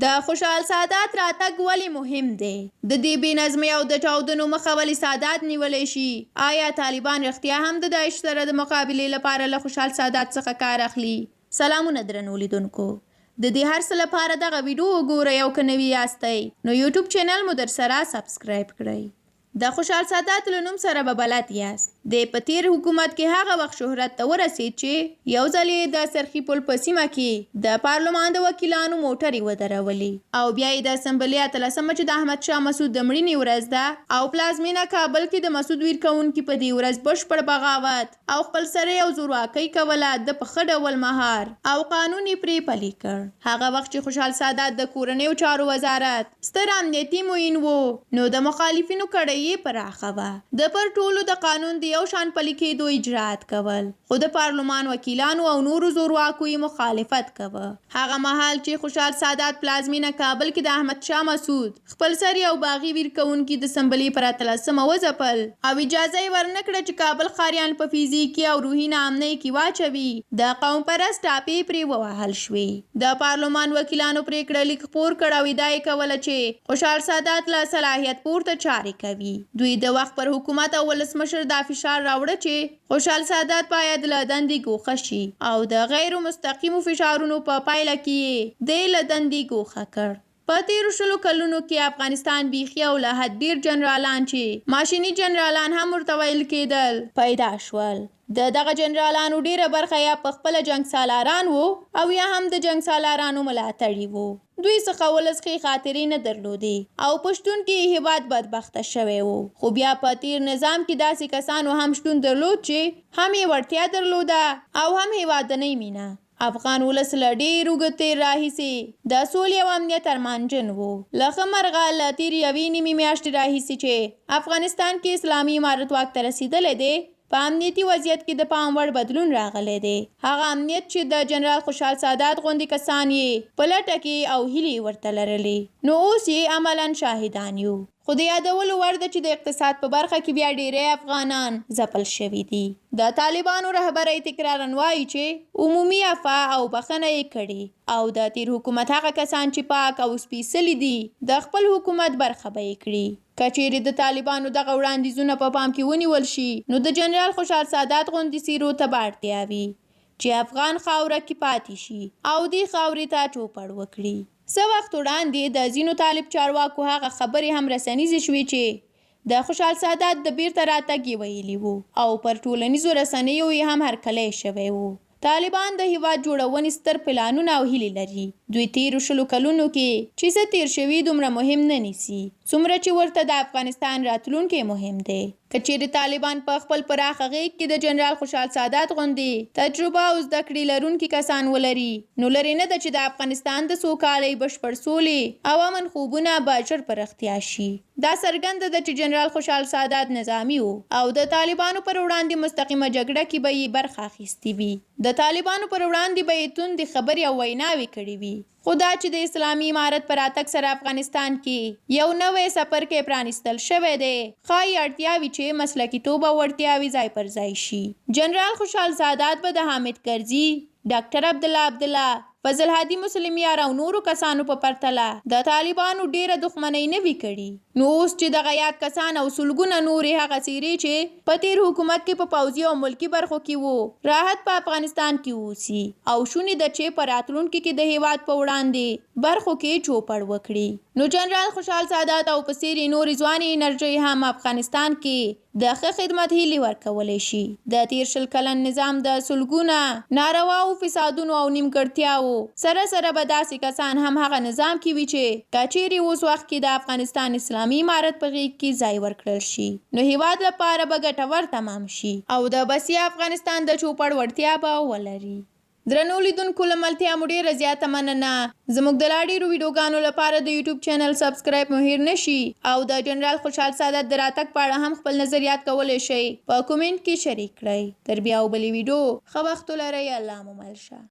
د خوشحال سادات راتګ ولې مهم دی؟ د دې بې نظمۍ او د چاودنو مخه ولې سادات نیولی شي؟ آیا طالبان رښتیا هم د داعش سره د مقابلې لپاره له خوشحال سادات څخه کار اخلي؟ سلامونه درنو لیدونکو! د دې هر څه لپاره دغه ویډیو وګورئ او که نوي یاستئ نو یوټیوب چینل مو درسره سبسکرایب کړئ. د خوشحال سادات له نوم سره به بلد یاست. دی په تېر حکومت کې هغه وخت شهرت ته ورسېد چې یو ځل یې د څرخي پل په سیمه کې د پارلمان د وکیلانو موټرې ودرولې او بیا یې د سنبلې اتلسمه چې د احمدشاه مسعود د مړینې ورځ ده او پلازمېنه کابل کې د مسعود ویر کوونکي په دې ورځ بشپړ بغاوت او خپلسرۍ او زورواکۍ کوله، ده په ښه ډول مهار او قانون یې پرې پلی کړ. هغه وخت چې خوشحال سادات د کورنیو چارو وزارت ستر امنیتي معین و، نو د مخالفینو کړۍ یې پراخه وه. ده پر ټولو د قانون د یو شان پلي کېدو اجراات کول، خو د پارلمان وکیلانو او نورو زورواکو یې مخالفت کوه. هغه مهال چې خوشحال سادات پلازمېنه کابل کې د احمدشاه مسعود خپلسري او باغي ویر کوونکي د سنبلې پر اتلسمه وځپل او اجازه یې ورنه کړه چې کابل ښاریان په فزیکي او روحي ناامنۍ کې واچوي، د قوم پرست ټاپې پرې ووهل شوې. د پارلمان وکیلانو پرېکړه لیک خپور کړ او ادعا یې کوله چې خوشحال سادات له صلاحیت پورته چارې کوي. دوی د وخت پر حکومت او ولسمشر دا فشار راوړه چې خوشحال سادات باید له دندې ګوښه شي او د غیرو مستقیمو فشارونو په پایله کې یې دی له دندې ګوښه کړ. په تېرو شلو کلونو کې افغانستان بیخي او له حد ډېر جنرالان چې ماشیني جنرالان هم ورته ویل کېدل، پیدا شول. د دغه جنرالانو ډېره برخه یا په خپله جنګسالاران وو او یا هم د جنګسالارانو ملاتړي وو. دوی څخه ولس ښې خاطرې نه درلودې او په شتون کې یې هېواد بدبخته شوی و. خو بیا په تېر نظام کې داسې کسانو هم شتون درلود چې هم یې وړتیا درلوده او هم هېوادنۍ مینه. افغان ولس له ډېر اوږد تېر راهیسې د سولې او امنیت ارمانجن وو. له ښه مرغه له تېرې یوې نیمې میاشتې راهیسې چې افغانستان کې اسلامي امارت واک ته رسېدلی دی، په امنیتي وضعیت کې د پام وړ بدلون راغلی دی. هغه امنیت چې د جنرال خوشحال سادات غوندې کسان یې په لټه کې او هیلې یې ورته لرلې، نو اوس یې عملاً شاهدان یو. خو د یادولو وړ ده چې د اقتصاد په برخه کې بیا ډېری افغانان ځپل شوي دي. د طالبانو رهبرۍ تکراراً وايي چې عمومي عفوه او بخښنه یې کړې او د تېر حکومت هغه کسان چې پاک او سپېڅلي دي، د خپل حکومت برخه به یې کړي. که چېرې د طالبانو دغه وړاندیزونه په پام کې ونیول شي، نو د جنرال خوشحال سادات غوندې څېرو ته به اړتیا وي چې افغان خاوره کې پاتې شي او دې خاورې ته چوپړ وکړي. څه وخت وړاندې د ځینو طالب چارواکو هغه خبرې هم رسنیزې شوې چې د خوشحال سادات د بیرته راتګ یې ویلي وو او پر ټولنیزو رسنیو یې هم هرکلی شوی و. طالبان د هیواد جوړونې ستر پلانونه او هیلې لري. دوی تیرو شلو کلونو کې چې څه تیر شوي دومره مهم نه نیسي څومره چې ورته د افغانستان راتلونکی مهم دی. که چېرې طالبان په خپل پراخه غېږ کې د جنرال خوشحال سادات غوندې تجربه او زده کړې لرونکي کسان ولري، نو لرې نه ده چې د افغانستان د سوکالۍ، بشپړ سولې او امن خوبونه به ژر په رښتیا شي. دا څرګنده ده چې جنرال خوشحال سادات نظامي و او د طالبانو پر وړاندې مستقیمه جګړه کې به یې برخه اخیستې وي، د طالبانو پر وړاندې به یې توندې خبرې او ویناوې کړې وي. خو دا چې د اسلامي امارت په راتګ سره افغانستان کې یو نوی څپرکی پرانیستل شوی دی، ښايي اړتیا وي چې مسلکیتوب او وړتیاوې ځای پر ځای شي. جنرال خوشحال سادات به د حامد کرزي، ډاکټر عبدالله عبدالله، فضل هادي مسلمیار او نورو کسانو په پرتله د طالبانو ډېره دښمنۍ نه وي کړي. نو اوس چې دغه یاد کسان او سلګونه نورې هغه څېرې چې په تېر حکومت کې په پوځي او ملکي برخو کې وو، راحت په افغانستان کې اوسي او شونې ده چې په راتلونکي کې د هېواد په وړاندې برخو کې چوپړ وکړي، نو جنرال خوشحال سادات او په څېر یې نورې ځوانې انرژۍ هم افغانستان کې د ښه خدمت هیلې ورکولی شي. د تېر 20 کلن نظام د سلګونه نارواوو، فسادونو او نیمګړتیاوو سره سره به داسې کسان هم هغه نظام کې وي چې که چېرې اوس وخت کې د افغانستان اسلامي امارت په غېږ کې ځای ورکړل شي نو هېواد لپاره به ګټور تمام شي او د بسیا افغانستان د چوپړ وړتیا به ولري. درنو لیدونکو له ملتیا مو ډیره زیاته مننه. زموږ د لا ډیرو ویډیوګانو لپاره د یوټیوب چینل سبسکرایب مو هیر نشي او د جنرال خوشحال سادات د راتګ په اړه هم خپل نظریات کولی شئ په کومنټ کې شریک کړئ. تر بیا او بلې ویډیو ښه وخت ولرئ الله مو مل شه.